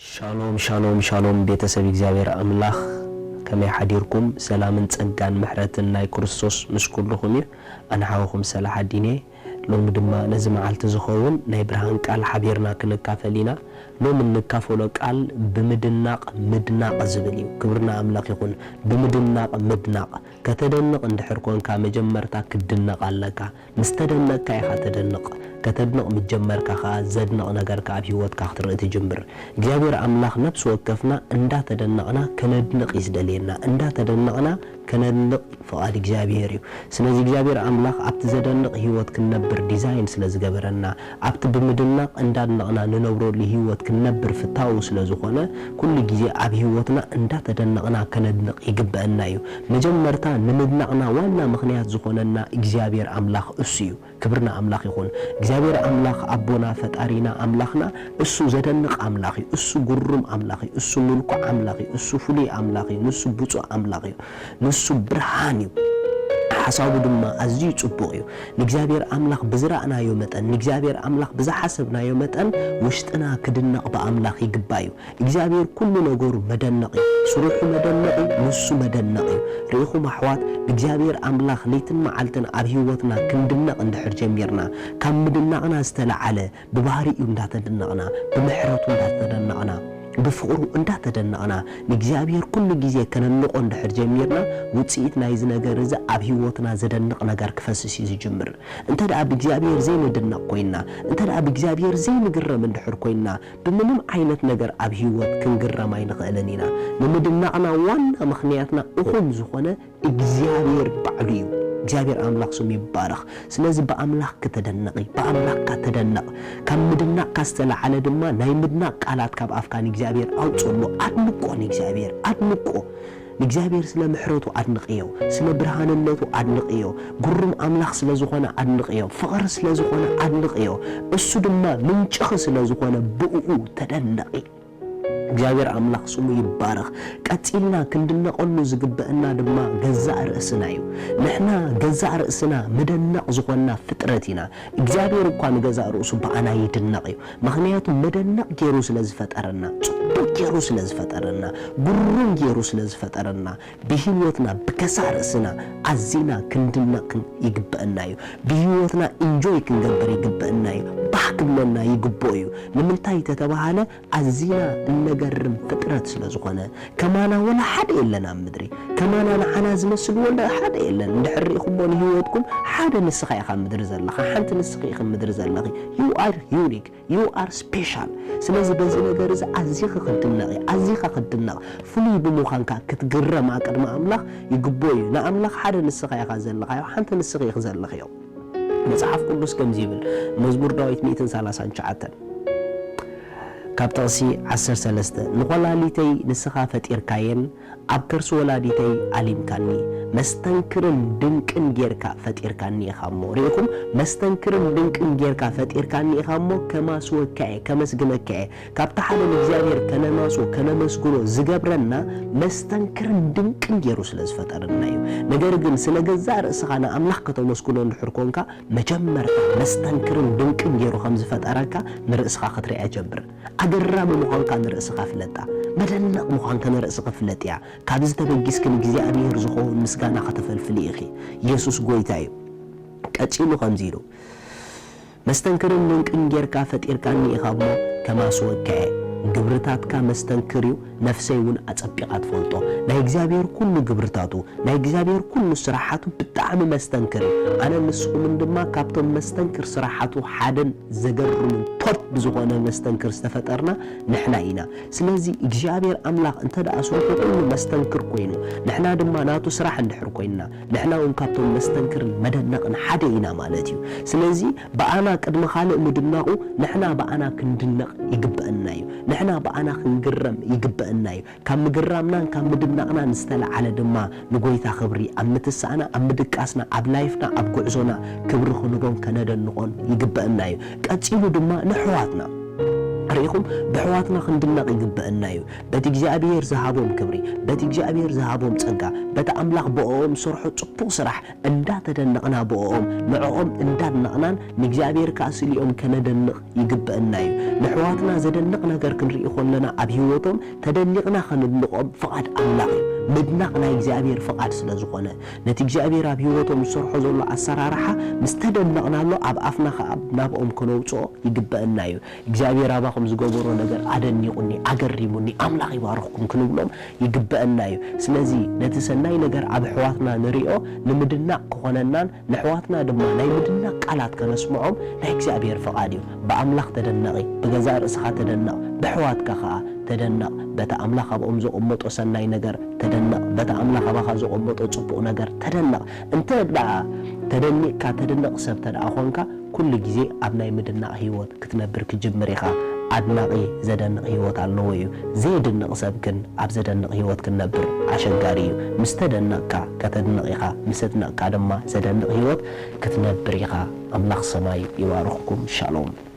ሻሎም ሻሎም ሻሎም ቤተሰብ እግዚኣብሔር ኣምላኽ፣ ከመይ ሓዲርኩም? ሰላምን ጸጋን ምሕረትን ናይ ክርስቶስ ምስ ኩልኹም እዩ። ኣነ ሓውኹም ሰላሓዲን እየ። ሎሚ ድማ ነዚ መዓልቲ ዝኸውን ናይ ብርሃን ቃል ሓቢርና ክንካፈል ኢና። ሎሚ እንካፈሎ ቃል ብምድናቕ ምድናቕ ዝብል እዩ። ክብርና ኣምላኽ ይኹን። ብምድናቕ ምድናቕ። ከተደንቕ እንድሕር ኮንካ መጀመርታ ክትድነቕ ኣለካ። ምስ ተደነቕካ ኢኻ ተደንቕ። ከተድንቕ ምስ ጀመርካ ኸኣ ዘድንቕ ነገር ከኣ ኣብ ህይወትካ ክትርኢ ትጅምር። እግዚኣብሔር ኣምላኽ ነፍሲ ወከፍና እንዳተደነቕና ከነድንቕ እዩ ዝደልየና። እንዳተደነቕና ከነድንቕ ፍቓድ እግዚኣብሔር እዩ። ስለዚ እግዚኣብሔር ኣምላኽ ኣብቲ ዘደንቕ ህይወት ክንነብር ዲዛይን ስለ ዝገበረና፣ ኣብቲ ብምድናቕ እንዳድነቕና ንነብረሉ ህይወት ክንነብር ፍታው ስለ ዝኾነ፣ ኩሉ ግዜ ኣብ ህይወትና እንዳተደነቕና ከነድንቕ ይግበአና እዩ። መጀመርታ ንምድናቕና ዋና ምኽንያት ዝኾነና እግዚኣብሔር ኣምላኽ እሱ እዩ። ክብርና ኣምላኽ ይኹን። እግዚኣብሔር ኣምላኽ ኣቦና፣ ፈጣሪና፣ ኣምላኽና እሱ ዘደንቕ ኣምላኽ እዩ። እሱ ግሩም ኣምላኽ እዩ። እሱ ምልኩዕ ኣምላኽ እዩ። እሱ ፍሉይ ኣምላኽ እዩ። ንሱ ብፁዕ ኣምላኽ እዩ። ንሱ ብርሃን እዩ። ሓሳቡ ድማ ኣዝዩ ጽቡቕ እዩ። ንእግዚኣብሔር ኣምላኽ ብዝረኣናዮ መጠን፣ ንእግዚኣብሔር ኣምላኽ ብዝሓሰብናዮ መጠን ውሽጥና ክድነቕ ብኣምላኽ ይግባእ እዩ። እግዚኣብሔር ኩሉ ነገሩ መደነቕ እዩ። ስርሑ መደነቕ እዩ። ንሱ መደነቕ እዩ። ርኢኹም ኣሕዋት፣ ብእግዚኣብሔር ኣምላኽ ለይትን መዓልትን ኣብ ህይወትና ክንድነቕ እንድሕር ጀሚርና፣ ካብ ምድናቕና ዝተለዓለ ብባህሪኡ እንዳተደነቕና፣ ብምሕረቱ እንዳተደነቕና፣ ብፍቕሩ እንዳተደነቕና፣ ንእግዚኣብሔር ኩሉ ግዜ ከነንቆ እንድሕር ጀሚርና፣ ውጽኢት ናይዚ ነገር እዚ ኣብ ህይወትና ዘደንቕ ነገር ክፈስስ እዩ ዝጅምር። እንተ ደኣ ብእግዚኣብሔር ዘይንድነቕ ኮይንና፣ እንተ ደኣ ብእግዚኣብሔር ዘይንግረም እንድሕር ኮይንና፣ ብምንም ዓይነት ነገር ኣብ ህይወት ክንግረም ኣይንኽእልን ኢና። ንምድናቕና ዋና ምኽንያትና እኹል ዝኾነ እግዚኣብሔር ባዕሉ እዩ። እግዚኣብሔር ኣምላኽ ስሙ ይባረኽ። ስለዚ ብኣምላኽ ከተደንቕ፣ ብኣምላኽካ ተደነቕ። ካብ ምድናቕካ ዝተለዓለ ድማ ናይ ምድናቕ ቃላት ካብ ኣፍካ ንእግዚኣብሔር ኣውፅእ እሞ ኣድንቆ፣ ንእግዚኣብሔር ኣድንቆ። ንእግዚኣብሔር ስለ ምሕረቱ ኣድንቕዮ፣ ስለ ብርሃንነቱ ኣድንቕዮ፣ ግሩም ኣምላኽ ስለ ዝኾነ ኣድንቕዮ፣ ፍቕሪ ስለ ዝኾነ ኣድንቕዮ። እሱ ድማ ምንጭኺ ስለ ዝኾነ ብእኡ ተደነቒ። እግዚኣብሔር ኣምላኽ ስሙ ይባረኽ። ቀጺልና ክንድነቐሉ ዝግበአና ድማ ገዛእ ርእስና እዩ። ንሕና ገዛእ ርእስና መደነቕ ዝኾንና ፍጥረት ኢና። እግዚኣብሔር እኳ ንገዛእ ርእሱ ብኣና ይድነቕ እዩ። ምኽንያቱ መደነቕ ገይሩ ስለ ዝፈጠረና፣ ጽቡቕ ገይሩ ስለ ዝፈጠረና፣ ግሩም ገይሩ ስለ ዝፈጠረና፣ ብህይወትና ብገዛእ ርእስና ኣዚና ክንድነቕ ይግበአና እዩ። ብህይወትና ኢንጆይ ክንገብር ይግበአና እዩ። ባህ ክብለና ይግብኦ እዩ። ንምንታይ ተተባሃለ? ኣዚና እነገርም ፍጥረት ስለ ዝኾነ፣ ከማና ወላ ሓደ የለን ኣብ ምድሪ። ከማና ንዓና ዝመስል ወላ ሓደ የለን። እንድሕር ርኢኹሞ ንህይወትኩም፣ ሓደ ንስኻ ኢኻ ኣብ ምድሪ ዘለኻ፣ ሓንቲ ንስኺ ኢኺ ኣብ ምድሪ ዘለኺ። You are unique, you are special። ስለዚ በዚ ነገር እዚ ኣዚኺ ክትድነቒ፣ ኣዚኻ ክትድነቕ፣ ፍሉይ ብምዃንካ ክትግረም ኣብ ቅድሚ ኣምላኽ ይግብኦ እዩ። ንኣምላኽ ሓደ ንስኻ ኢኻ ዘለኻዮ፣ ሓንቲ ንስኺ ኢኺ ዘለኽዮ። መጽሓፍ ቅዱስ ከምዚ ይብል፣ መዝሙር ዳዊት ሚእትን ሰላሳን ትሽዓተን ካብ ጥቕሲ ዓሰርተ ሰለስተ፣ "ንኮላሊተይ ንስኻ ፈጢርካየን፣ ኣብ ከርሲ ወላዲተይ ኣሊምካኒ፣ መስተንክርን ድንቅን ጌርካ ፈጢርካኒ ኢኻ እሞ።" ርኢኹም? "መስተንክርን ድንቅን ጌርካ ፈጢርካኒ ኢኻ እሞ፣ ከማስወካ እየ፣ ከመስግነካ እየ። ካብቲ ሓደ ንእግዚኣብሔር ከነማስዎ፣ ከነመስግኖ ዝገብረና መስተንክርን ድንቅን ጌሩ ስለ ዝፈጠረና እዩ።" ነገር ግን ስለ ገዛእ ርእስኻ ንኣምላኽ ከተመስግኖ እንድሕር ኮንካ፣ መጀመርታ መስተንክርን ድንቅን ጌሩ ከም ዝፈጠረካ ንርእስኻ ክትሪኣ ጀምር። ኣገራሚ ምዃንካ ንርእስኻ ፍለጣ። መደነቕ ምዃንካ ንርእስኻ ፍለጥያ። ካብዚ ተበጊስኪ ንእግዚኣብሔር ዝኸውን ምስጋና ከተፈልፍሊ ኢኺ። የሱስ ጎይታ እዩ። ቀጺሉ ከምዚ ኢሉ፣ "መስተንክርን ድንቅን ጌርካ ፈጢርካኒ ኢኻ እሞ፣ ከማስወካ እየ። ግብርታትካ መስተንክር እዩ፣ ነፍሰይ እውን ኣጸቢቓ ትፈልጦ።" ናይ እግዚኣብሔር ኩሉ ግብርታቱ፣ ናይ እግዚኣብሔር ኩሉ ስራሓቱ ብጣዕሚ መስተንክር እዩ። ኣነ ንስኹምን ድማ ካብቶም መስተንክር ስራሓቱ ሓደን ዘገርምን ቶፕ ብዝኾነ መስተንክር ዝተፈጠርና ንሕና ኢና። ስለዚ እግዚኣብሔር ኣምላኽ እንተ ደኣ ስርሑ ኩሉ መስተንክር ኮይኑ፣ ንሕና ድማ ናቱ ስራሕ እንድሕር ኮይንና፣ ንሕና እውን ካብቶም መስተንክርን መደነቕን ሓደ ኢና ማለት እዩ። ስለዚ ብኣና ቅድሚ ካልእ ምድናቑ፣ ንሕና ብኣና ክንድነቕ ይግበአና እዩ። ንሕና ብኣና ክንግረም ይግበአና እዩ። ካብ ምግራምናን ካብ ምድናቕናን ዝተለዓለ ድማ ንጎይታ ክብሪ ኣብ ምትሳእና፣ ኣብ ምድቃስና፣ ኣብ ላይፍና፣ ኣብ ጉዕዞና ክብሪ ክንቦን ከነደንቖን ይግበአና እዩ። ቀጺሉ ድማ ንኣሕዋትና ርኢኹም፣ ብኣሕዋትና ክንድነቕ ይግበአና እዩ። በቲ እግዚኣብሔር ዝሃቦም ክብሪ፣ በቲ እግዚኣብሔር ዝሃቦም ጸጋ፣ በቲ ኣምላኽ ብእኦም ዝሰርሖ ጽቡቕ ስራሕ እንዳተደነቕና ብእኦም፣ ንዕኦም እንዳድነቕናን ንእግዚኣብሔር ከኣ ስሊኦም ከነደንቕ ይግበአና እዩ። ኣሕዋትና ዘደንቕ ነገር ክንርኢ ከለና ኣብ ህይወቶም ተደኒቕና ከነድንቖም ፍቓድ ኣምላኽ እዩ። ምድናቕ ናይ እግዚኣብሔር ፍቓድ ስለ ዝኾነ፣ ነቲ እግዚኣብሔር ኣብ ህይወቶም ዝሰርሖ ዘሎ ኣሰራርሓ ምስ ተደነቕናሉ ኣብ ኣፍና ከኣ ናብኦም ከነውጽኦ ይግበአና እዩ። እግዚኣብሔር ኣባኹም ዝገበሮ ነገር ኣደኒቑኒ፣ ኣገሪሙኒ፣ ኣምላኽ ይባርኽኩም ክንብሎም ይግበአና እዩ። ስለዚ ነቲ ሰናይ ነገር ኣብ ኣሕዋትና ንሪኦ ንምድናቕ ክኾነናን ንኣሕዋትና ድማ ናይ ምድናቕ ቃላት ከነስምዖም ናይ እግዚኣብሔር ፍቓድ እዩ። ብኣምላኽ ተደነቒ፣ ብገዛእ ርእስኻ ተደነቕ፣ ብኣሕዋትካ ኸኣ ተደነቕ። በቲ ኣምላኽ ኣብኦም ዘቐመጦ ሰናይ ነገር ተደነቕ፣ በቲ ኣምላኽ ኣባኻ ዘቐመጦ ጽቡቕ ነገር ተደነቕ። እንተ ደኣ ተደኒቕካ ተድንቕ ሰብ እንተ ደኣ ኾንካ፣ ኩሉ ግዜ ኣብ ናይ ምድናቕ ህይወት ክትነብር ክጅምር ኢኻ። ኣድናቒ ዘደንቕ ህይወት ኣለዎ እዩ። ዘየድንቕ ሰብ ግን ኣብ ዘደንቕ ህይወት ክነብር ኣሸጋሪ እዩ። ምስ ተደነቕካ ከተድንቕ ኢኻ፣ ምስ ኣድነቕካ ድማ ዘደንቕ ህይወት ክትነብር ኢኻ። ኣምላኽ ሰማይ ይባርኽኩም። ሻሎም።